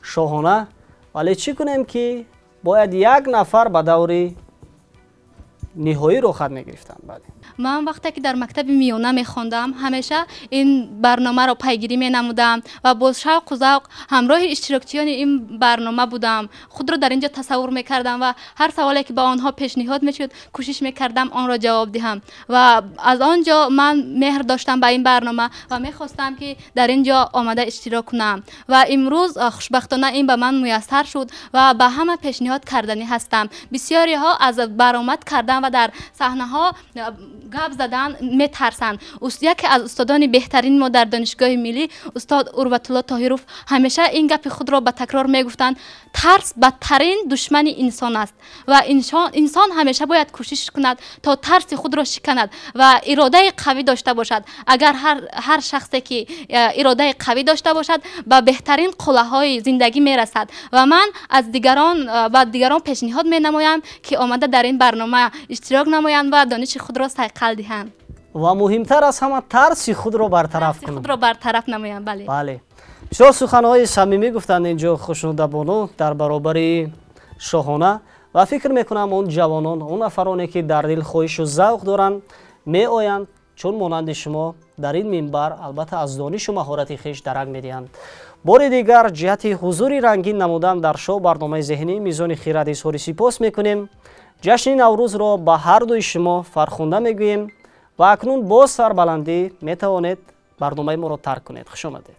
Шоҳона, вале чӣ кунем ки бояд як нафар ба даври ниҳоӣ роҳхат мегирифтанд. Бале. Ман вақте ки дар мактаби миёна мехондам, ҳамеша ин барномаро пайгирӣ менамудам ва бо шавқу завқ ҳамроҳи иштирокчиёни ин барнома будам. Худро дар ин ҷо тасаввур мекардам ва ҳар саволе ки ба онҳо пешниҳод мешуд, кӯшиш мекардам онро ҷавоб диҳам. Ва аз он ҷо ман меҳр доштам ба ин барнома ва мехостам ки дар ин ҷо омада иштирок кунам. Ва имрӯз хушбахтона ин ба ман муяссар шуд ва ба ҳама пешниҳод карданӣ ҳастам. Бисёриҳо аз баромад кардан ва дар саҳнаҳо гап задан метарсанд. Яке аз устодони беҳтарини мо дар Донишгоҳи миллӣ, устод Урватулло Тоҳиров, ҳамеша ин гапи худро ба такрор мегуфтанд: тарс бадтарин душмани инсон аст ва инсон ҳамеша бояд кӯшиш кунад то тарси худро шиканад ва иродаи қавӣ дошта бошад. Агар ҳар шахсе ки иродаи қавӣ дошта бошад, ба беҳтарин қуллаҳои зиндагӣ мерасад. Ва ман аз дигарон ба дигарон пешниҳод менамоям ки омада дар ин барнома иштирок намоянд ва дониши худро сайқал диҳанд. Ва муҳимтар аз ҳама тарси худро бартараф кунанд. Худро бартараф намоянд, бале. Бале. Бисёр суханҳои самимӣ гуфтанд инҷо Хушнудабону дар баробари Шоҳона ва фикр мекунам он ҷавонон, он нафароне ки дар дил хоҳишу завқ доранд, меоянд, чун монанди шумо дар ин минбар албатта аз донишу маҳорати хеш дарак медиҳанд. Бори дигар ҷиҳати ҳузури рангин намудан дар шоу барномаи зеҳнии Мизони хирад изҳори сипос мекунем. Ҷашни Наврӯзро ба ҳар дуи шумо фархунда мегӯем ва акнун бо сарбаландӣ метавонед барномаи моро тарк кунед. Хуш омадед.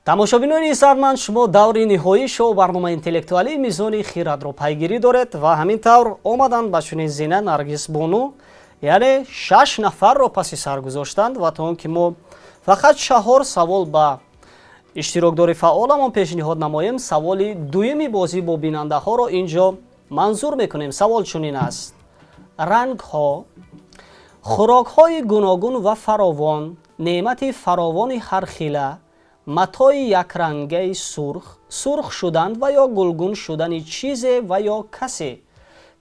Тамошобинони сарманд, шумо даври ниҳоии шоу барномаи интеллектуалии Мизони хирадро пайгирӣ доред ва ҳамин тавр омаданд ба чунин зина Наргис бону, яъне 6 нафарро паси сар гузоштанд ва то он ки мо фақат 4 савол ба иштирокдори фаъоламон пешниҳод намоем, саволи дуюми бозӣ бо бинандаҳоро ин ҷо манзур мекунем. Савол чунин аст: рангҳо, хӯрокҳои гуногун ва фаровон, неъмати фаровони ҳархила, матои якрангаи сурх, сурх шудан ва ё гулгун шудани чизе ва ё касе.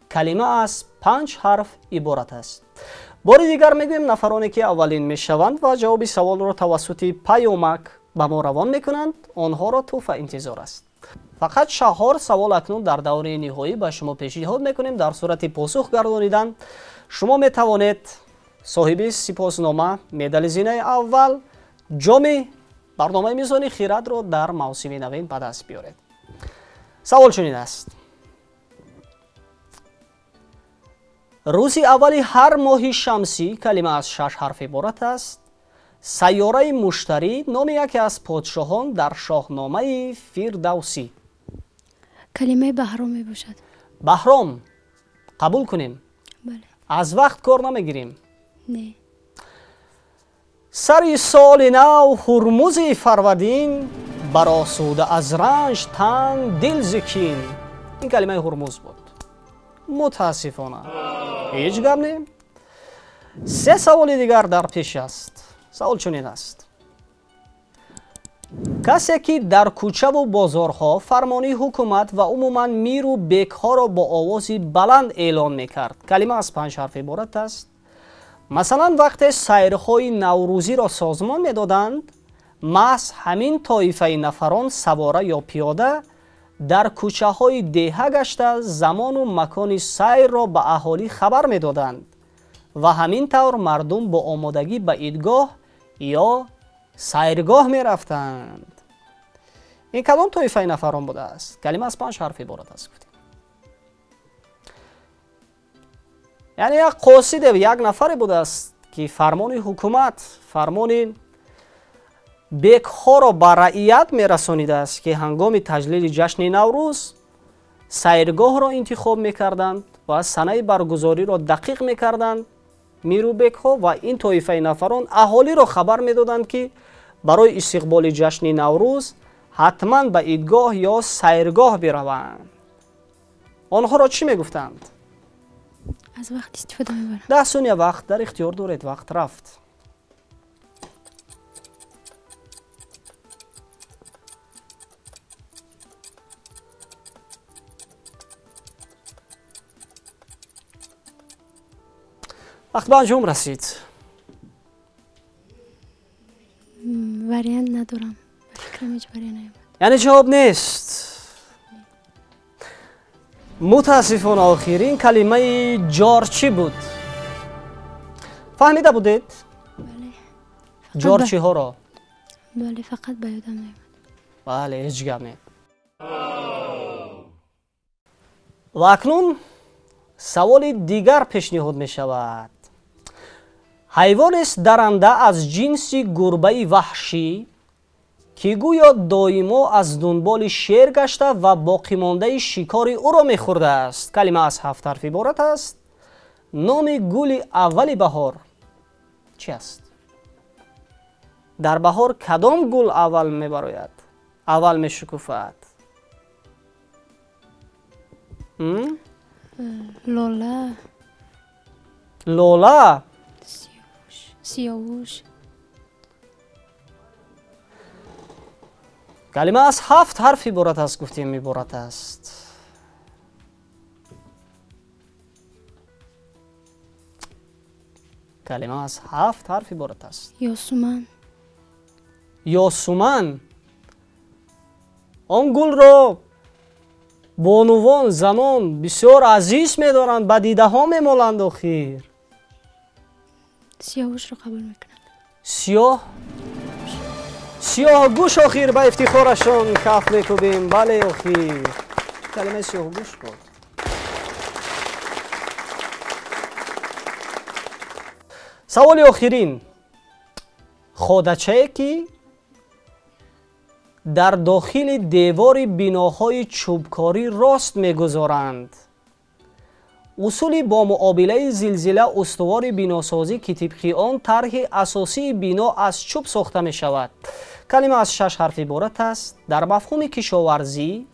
Калима аз 5 ҳарф иборат аст. Бори дигар мегӯем, нафароне ки аввалин мешаванд ва ҷавоби саволро тавассути паёмак ба мо равон мекунанд, онҳоро тӯҳфа интизор аст. Фақат 4 савол акнун дар давраи ниҳоӣ ба шумо пешниҳод мекунем. Дар сурати посух гардонидан шумо метавонед соҳиби сипоснома, медали зинаи аввал, ҷоми барномаи Мизони хирадро дар мавсими навин ба даст биёред. Савол чунин аст: рӯзи аввали ҳар моҳи шамсӣ, калима аз 6 ҳарф иборат аст. Сайёраи Муштарӣ номи яке аз подшоҳон дар шоҳномаи Фирдавсӣ. Калимаи Баҳром мебошад. Баҳром қабул кунем? Бале. Аз вақт кор намегирем? Не. Сари соли нав Ҳурмузи Фарвардин, баросуда аз ранҷ тан дил зикин. Ин калимаи Ҳурмуз буд. Мутаассифона ҳеҷ гап не. 3 саволи дигар дар пеш аст. Савол чунин аст: касе ки дар кӯчаву бозорҳо фармони ҳукумат ва умуман миру бекҳоро бо овози баланд эълон мекард. Калима аз 5 ҳарф иборат аст. Масалан, вақте сайрҳои наврӯзиро созмон медоданд, маҳз ҳамин тоифаи нафарон савора ё пиёда дар кӯчаҳои деҳа гашта замону макони сайрро ба аҳолӣ хабар медоданд ва ҳамин тавр мардум бо омодагӣ ба идгоҳ ё сайргоҳ мерафтанд. Ин кадом тоифаи нафарон будааст? Калима аз 5 ҳарф иборат аст, гуфтем. Яъне як қосиде, як нафаре будааст, ки фармони ҳукумат, фармони бекҳоро ба раият мерасонидааст, ки ҳангоми таҷлили ҷашни Наврӯз сайргоҳро интихоб мекарданд ва санаи баргузориро дақиқ мекарданд мирубекҳо, ва ин тоифаи нафарон аҳолиро хабар медоданд, ки барои истиқболи ҷашни Наврӯз ҳатман ба идгоҳ ё сайргоҳ бираванд. Онҳоро чӣ мегуфтанд? Аз вақт истифода мебарам. 10 сония вақт дар ихтиёр доред, вақт рафт. Вақт ба анҷом расид. Вариант надорам. Ба фикрам ҳеҷ вариант наомад. Яъне ҷавоб нест. Мутаассифона охирин калимаи ҷорчӣ буд. Фаҳмида будед? Бале. Ҷорчиҳоро? Бале, фақат ба ёдам наомад. Бале, ҳеҷ гап не. Ва акнун саволи дигар пешниҳод мешавад. Ҳайвонест даранда аз ҷинси гурбаи ваҳшӣ, ки гӯё доимо аз дунболи шер гашта ва боқимондаи шикори ӯро мехӯрдааст. Калима аз 7 ҳарф иборат аст. Номи гули аввали баҳор чи аст? Дар баҳор кадом гул аввал мебарояд? Аввал мешукуфад? Лола. Лола? Сиёвуш. Калима аз 7 ҳарф иборат аст, гуфтем, иборат аст. Калима аз 7 ҳарф иборат аст. Ёсуман. Ёсуман. Он гулро бонувон, занон бисёр азиз медоранд, ба дидаҳо мемоланд охир. Сиёҳгӯшро қабул мекунанд. Сиёҳ? Сиёҳгӯш охир, ба ифтихорашон каф мекӯбем. Бале, охир. Калимаи сиёҳгӯш буд. Саволи охирин. Ходачае, ки дар дохили девори биноҳои чӯбкорӣ рост мегузоранд. Усули бо муобилаи зилзила устувори биносозӣ, ки тибқи он тарҳи асосии бино аз чӯб сохта мешавад. Калима аз 6 ҳарф иборат аст. Дар мафҳуми кишоварзӣ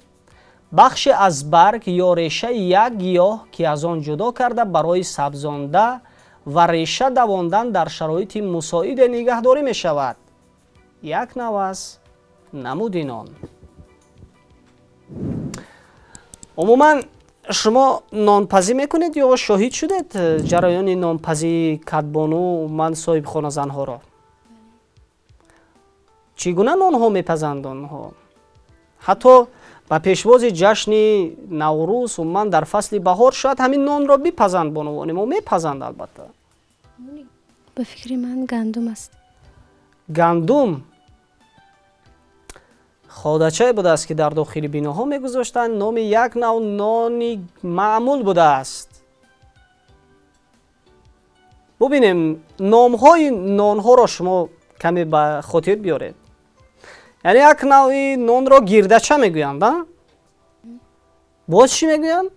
бахше аз барг ё решаи як гиёҳ, ки аз он ҷудо карда барои сабзонда ва реша давондан дар шароити мусоиде нигаҳдорӣ мешавад. Як нав аз намуди нон. Умуман шумо нонпазӣ мекунед ё шоҳид шудед ҷараёни нонпазии кадбону, умуман соҳибхоназанҳоро? Чӣ гуна нонҳо мепазанд онҳо? Ҳатто ба пешвози ҷашни Наврӯз, умуман дар фасли баҳор шояд ҳамин нонро бипазанд бонувони мо, мепазанд албатта. Ба фикри ман гандум аст. Гандум ходачае будааст, ки дар дохили биноҳо мегузоштанд. Номи як нав нони маъмул будааст. Бубинем, номҳои нонҳоро шумо каме ба хотир биёред. Яъне як навъи нонро гирдача мегӯянд, а? Боз чӣ мегӯянд?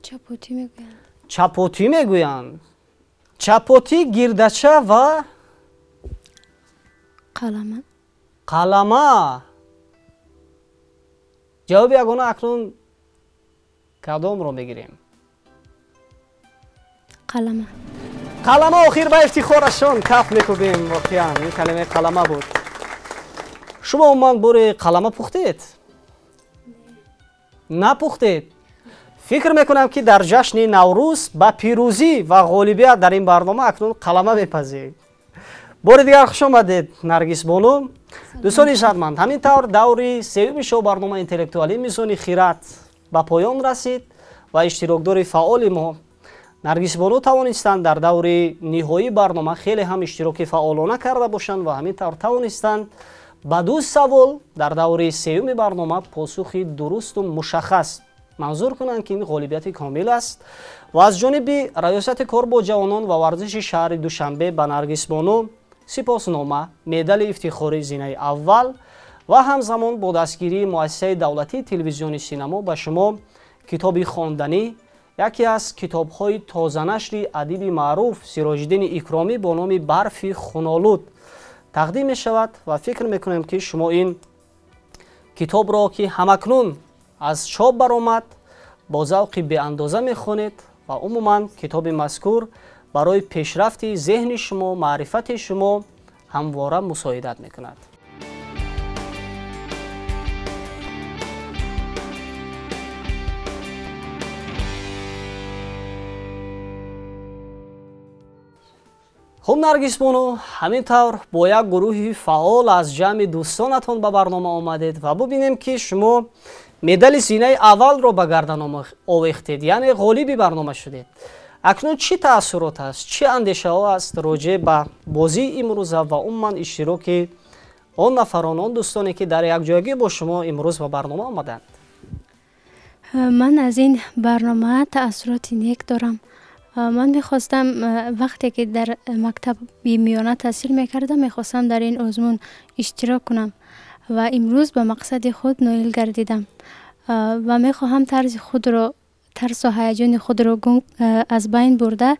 Чапотӣ мегӯянд. Чапотӣ мегӯянд. Чапотӣ, гирдача ва қалама. Қалама. Ҷавоби ягона акнун кадомро мегирем? Қалама. Қалама. Охир ба ифтихорашон каф мекӯбем. Воқеан ин калимаи қалама буд. Шумо умуман бори қалама пухтед? Напухтед? Фикр мекунам, ки дар ҷашни Наврӯз ба пирӯзӣ ва ғолибият дар ин барнома акнун қалама мепазед. Бори дигар хуш омадед, Наргис бону. Дӯстони шадманд, ҳамин тавр даври сеюми шоу барномаи интеллектуалӣ Мизони хират ба поён расид ва иштирокдори фаъоли мо Наргис бону тавонистанд дар даври ниҳоии барнома хеле ҳам иштироки фаъолона карда бошанд ва ҳамин тавр тавонистанд Ба 2 савол дар давраи сеюми барнома посухи дурусту мушаххас манзур кунанд, ки ин ғолибияти комил аст. Ва аз ҷониби раёсати кор бо ҷавонон ва варзиши шаҳри Душанбе ба Наргисбону сипоснома, медали ифтихории зинаи аввал ва ҳамзамон бо дастгирии муассисаи давлатии телевизиони Синамо ба шумо китоби хонданӣ, яке аз китобҳои тозанашри адиби маъруф Сироҷиддини Икромӣ бо номи Барфи хунолуд тақдим мешавад. Ва фикр мекунем, ки шумо ин китобро, ки ҳамакнун аз чоп баромад, бо завқи беандоза мехонед ва умуман китоби мазкур барои пешрафти зеҳни шумо, маърифати шумо ҳамвора мусоидат мекунад. Хуб, Наргисбону, ҳамин тавр бо як гурӯҳи фаъол аз ҷамъи дӯстонатон ба барнома омадед ва бубинем, ки шумо медали зинаи аввалро ба гардан овехтед, яъне ғолиби барнома шудед. Акнун чӣ таассурот аст, чӣ андешаҳо аст роҷеъ ба бозии имрӯза ва умуман иштироки он нафарон, он дӯстоне, ки дар якҷоягӣ бо шумо имрӯз ба барнома омаданд? Ман аз ин барнома таассуроти нек дорам. Ман мехостам, вақте ки дар мактаби миёна таҳсил мекардам, мехостам дар ин озмун иштирок кунам ва имрӯз ба мақсади худ ноил гардидам ва мехоҳам тарзи худро, тарсу ҳаяҷони худро гум аз байн бурда,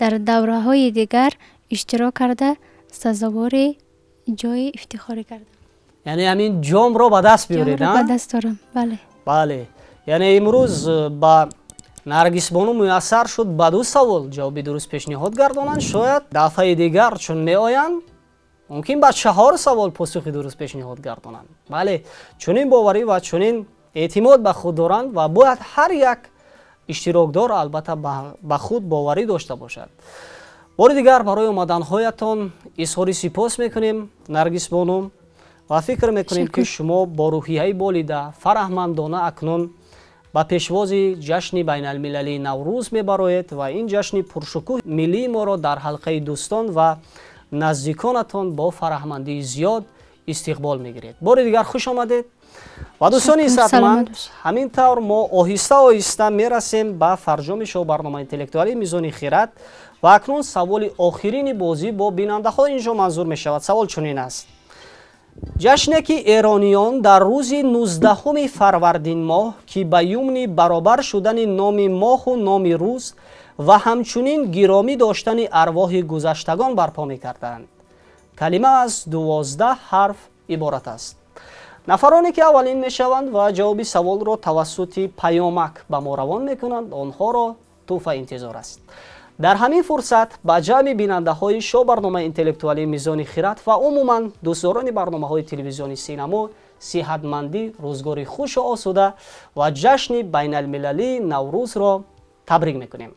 дар давраҳои дигар иштирок карда, сазовори ҷои ифтихорӣ кардам. Яъне ҳамин ҷомро ба даст биёред? Ба даст дорам, бале. Бале, яъне имрӯз ба Наргисбону муяссар шуд ба 2 савол ҷавоби дуруст пешниҳод гардонанд. Шояд дафъаи дигар чун меоянд, мумкин ба 4 савол посухи дуруст пешниҳод гардонанд. Бале, чунин боварӣ ва чунин эътимод ба худ доранд ва бояд ҳар як иштирокдор албатта ба худ боварӣ дошта бошад. Бори дигар барои омаданҳоятон изҳори сипос мекунем, Наргисбону, ва фикр мекунем, ки шумо бо рӯҳияи болида, фараҳмандона акнун ба пешвози ҷашни байналмилалии Наврӯз мебароед ва ин ҷашни пуршукӯҳ миллии моро дар ҳалқаи дӯстон ва наздиконатон бо фараҳмандии зиёд истиқбол мегиред. Бори дигар хуш омадед. Ва дӯстони иззатманд, ҳамин тавр мо оҳиста оҳиста мерасем ба фарҷоми шоу барномаи интеллектуалии Мизони хирад ва акнун саволи охирини бозӣ бо бинандаҳо инҷо манзур мешавад. Савол чунин аст: ҷашне ки эрониён дар рӯзи 19 фарвардин моҳ, ки ба юмни баробар шудани номи моҳу номи рӯз ва ҳамчунин гиромӣ доштани арвоҳи гузаштагон барпо мекарданд, калима аз 12 ҳарф иборат аст. Нафароне ки аввалин мешаванд ва ҷавоби саволро тавассути паёмак ба мо равон мекунанд, онҳоро тӯҳфа интизор аст. Дар ҳамин фурсат ба ҷамъи бинандаҳои шоу барномаи интеллектуалии Мизони хирад ва умуман дӯстдорони барномаҳои телевизиони Синамо сиҳатмандӣ, рӯзгори хушу осуда ва ҷашни байналмилалии Наврӯзро табрик мекунем.